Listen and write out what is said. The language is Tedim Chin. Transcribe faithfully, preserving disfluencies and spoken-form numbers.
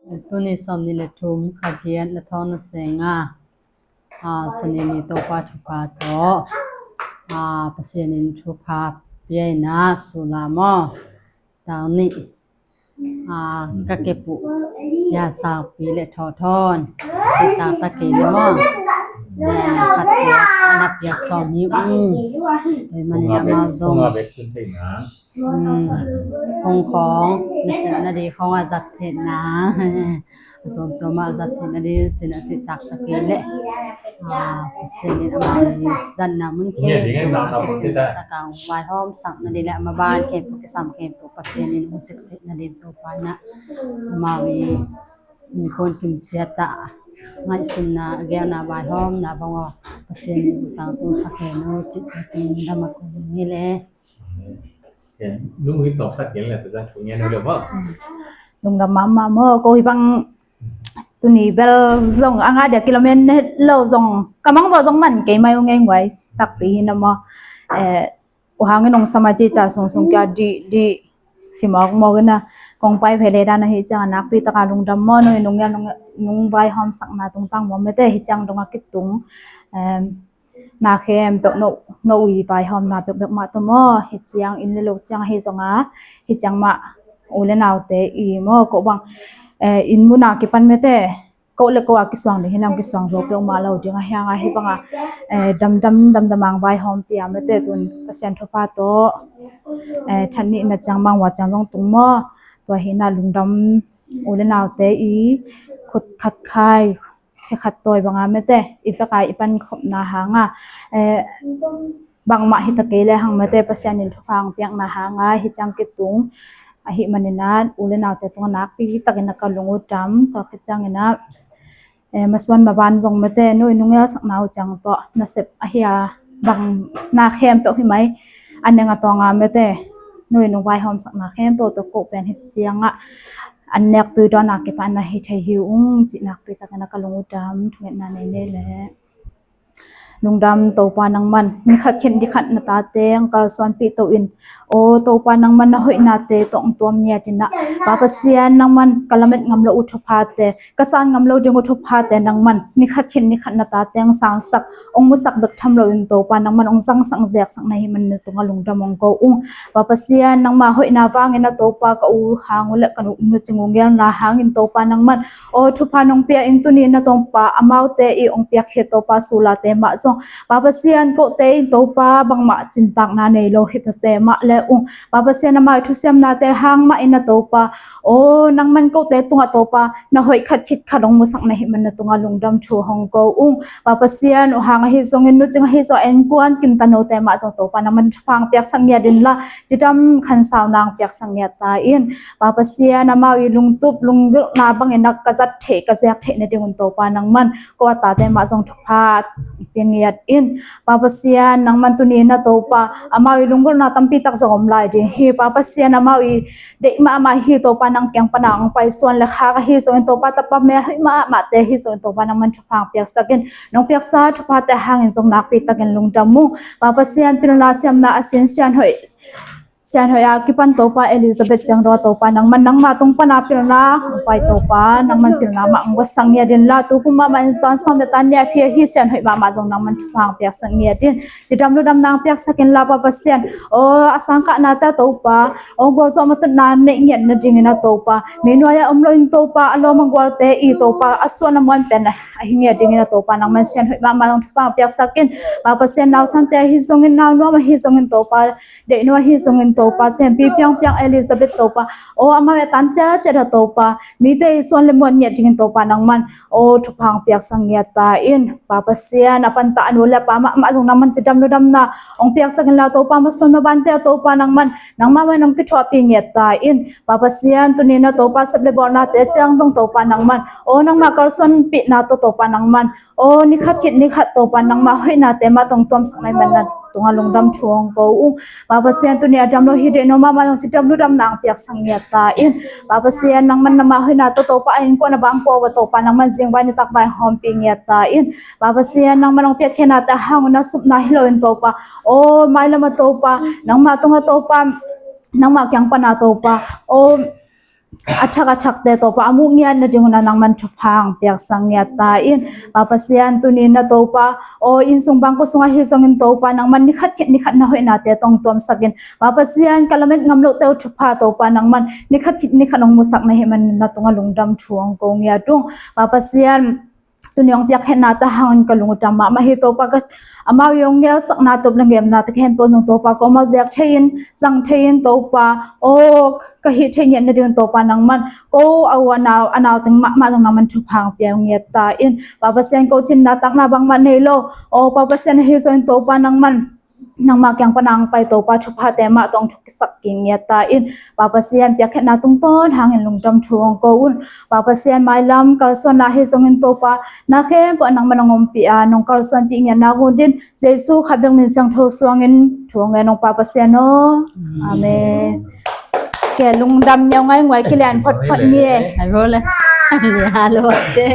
Tuni sawmnih le thum, kha giat, le thawng na senga, a, Sani ni Topa thupha tawh, a, Pasian in thupha pia ina sula maw? Tang nih, a, ka kep uh, ya, Sangpi le Thawthawn, ci taktak kei le maw? Ya, khat piak, a na piak sawm hi, um. Tua manin amau zong, um, kong khawng, nasepna ding khawng a zat theihna. A tuamtuam a zat theihna ding cin a ci taktak kei le. A, Pasian in amau zatna mun khempeuh, a, takang vaihawm sakna ding le amau ban khempeuh, kisam khempeuh Pasian in hong sik theihna ding Topa in amau i, i khun kim ciat a ngaihsunna, a geelna, vaihawmna bang aw Pasian in tangtung sak hen aw cih pen dam a kong hi le. Lungdam mahmah maw, ko hi bang tuni bel zong a nga dia kilometer lo zong ka mang bo zong man kei mai uh ngei nguai takpi hi na maw. Eh, u hangin ong sama ci ca sungsung kia di di simawk mawk ina kong pai phele dan ahi ciang a nakpi taka lungdam maw, nung nung nung vaihawm sakna tungtang maw mete hi ciang dong a kitung. Em, na khempeuh no, no ui vaihawmna peuhpeuh mah tawh maw, hi ciang inn le lo ciang ahi zong a, hi ciang mah u le naute i maw, ko bang, eh, inn muna kipan mete, ko le ko a kisuang ding hi nang kisuang zo peuhmah lo ding ahi hang a, hi bang a, eh, damdam damdam ang vaihawm pia mete tun Pasian thupha tawh, eh, than nihna ciang bang ua ciang zong tung maw, tua hi na lungdam u le naute i khut khat khai khe khat tawi banga mete i veka i pankhopna hanga, eh, bangmah hi ta kei le hang mete Pasian in thupha ang piakna hanga hi ciang kitung ahi maninat u le naute tunga nakpi takin a ka lung uh dam. Tua khit ciangina, eh, masuan maban zong mete nu i nungial sakna uh ciang tawh nasep ahi a bang na khempeuh hi mai a neng a tawnga mete nu i nung vaihawm sakna khempeuh tawh ko pen hi ciangah an nek tui dawn a kipan a hi thei hi ung cih nakpi takin a ka lung uh dam. Thungetna nei nei le. Lungdam Topa nangman, nikhat khin nikhat na tate ang kalsuanpih to in. O Topa nangman na hoihnate tawh ang tuam ngiat inah. Pa Pasian nangman ka lamet ngam lo uh thuphate, ka san ngam lo ding uh thuphate nangman nikhat khin nikhat na tate ang sangsak, ong musak bek tham lo in Topa nangman ong zangsak ziaksak na hi man na tunga lungdam ong ko ung. Pa Pasian nangma hoihna vangin a Topa ka u hang uh le ka nu, nu cing uh ngelna hangin Topa nangman aw thupha nong pia in tuni na Topa amaute i ong piak hi Topa sulate mah zong. Pa Pasian kote in Topa bangmah cintakna nei lo hi pate mah le ung. Pa Pasian amau i thusiamnate hang mah in a Topa aw nangman kote tungah Topa na hoih khat khit khat ong musak na hi man na tunga lungdam thu hong ko ung. Pa Pasian u hang ahi zongin nu cing ahi zong en kuan kim ta note mah zong Topa nangman thupha ang piaksak ngiat inla cidam khansau nang piaksak ngiat ta in. Pa Pasian amau i lungtup lunggilhna bangin a ka zat theih ka ziak theih na ding un Topa nangman ko a tate mah zong thupha pia ngiat in. Pa Pasian nangman tuni na Topa amau i lunggulhna tampi tak zong om lai ding hi. Pa Pasian amau i deih mahmah hi Topa nang kiang pana ang paisuan le khak ahi zongin Topa tapa mel hoih mahmahte ahi zongin Topa nangman thupha ang piaksak in. Nong piaksa thuphate hangin zong nakpi takin lungdam uh. Pa Pasian pilna siamna a sin sian hoih Sian hoih a kipan Topa Elizabeth ciang dong a Topa nangman nangma tung pana pilna ang pai Topa nangman pilna mah ang guasak ngiat inla tukum mahmah in tan sawm le tan nih a phi ahi sian hoih mahmah zong nangman thupha ang piaksak ngiat in. Cidam ludam nang piaksak inla Pa Pasian aw a sangkahna ta Topa aw gualzawh matutna neih ngiat na dingin a Topa mi nuai a om lo in Topa a lawm a gualte i Topa a suan a muan pen ahi ngiat dingin a Topa nangman sian hoih mahmah zong thupha ang piaksak in. Pa Pasian nausante ahi zongin naunuam ahi zongin Topa deih nua hi zongin Topa sempi piangpiang Elizabeth Topa aw amau a tan ciatciat a Topa mite i suan le muan ngiat dingin Topa nangman aw thupha ang piaksak ngiat ta in. Pa Pasian a panta a nu le pa mahmah zong nangman cidam ludamna ong piaksak inla Topa masuan mabante a Topa nangman nangmah mah nong kithuahpih ngiat ta in. Pa Pasian tuni na Topa sep le bawlnate ciang dong Topa nangman aw nangmah kalsuanpihna tawh Topa nangman aw nikhat khit nikhat Topa nangmah hoihnate mah tong tuamsak nai man na tunga lungdam thu hong ko ung. Pa Pasian tuni a dam lo hi deih no mahmah zong cidam ludam nang piaksak ngiat ta in. Pa Pasian nangman nangmah hoihna tawh Topa a innkuan a bangkua uh a Topa nangman zingvai nitak vai hawmpi ngiat ta in. Pa Pasian nangman ong piakkhiatnate hang un a supna hi lo in Topa aw mailam a Topa nangmah tunga Topa nangmah kiang pana Topa aw a thak a thakte Topa a muh ngiat nading hun ah nangman thupha hong piaksak ngiat ta in. Pa Pasian, tuni-in ah Topa, aw, inn sung bangkua sungah hi zongin Topa nangman nikhat khit nikhat na hoihnate tawh hong tuamsak in. Pa Pasian, ka lamet ngam lohte uh thupha Topa nangman nikhat khit nikhat hong musak na hih manin na tungah lungdam thu hong ko ngiat ung. Pa Pasian, tuni hong piakkhiatnate hangin ka lung uh dam mahmah hi Topa. Ka, amau i hong ngeelsakna tawh le ngemnate khempeuh nung Topa, ko amau zek thei-in, zang thei-in Topa, aw, ka hih theih ngiat nading Topa nangman ko a u a nau, a nau teng mahmah zong nangman thupha hong pia ngiat ta in. Pa Pasian, ko cinna takna bangmah nei lo, aw, Pa Pasian, ahi zongin Topa nangman nangma kiang pan a hong pai Topa, thuphate mah tawh hong thuksak kik ngiat ta in. Pa Pasian, piakkhiatna tungtawn hangin lungdam thu hong ko un. Pa Pasian, mailam kalsuanna ahi zongin Topa, na khempeuh nangman hong ompih a, nong kalsuanpih ngiat nak uh dingin Jesu khat bek min siangtho suangin thu hong ngen ung Pa Pasian aw. Amen. Ke lungdam ngiau ngai, nguai kilian photphot ni e. Ai bo le. Ya lo te.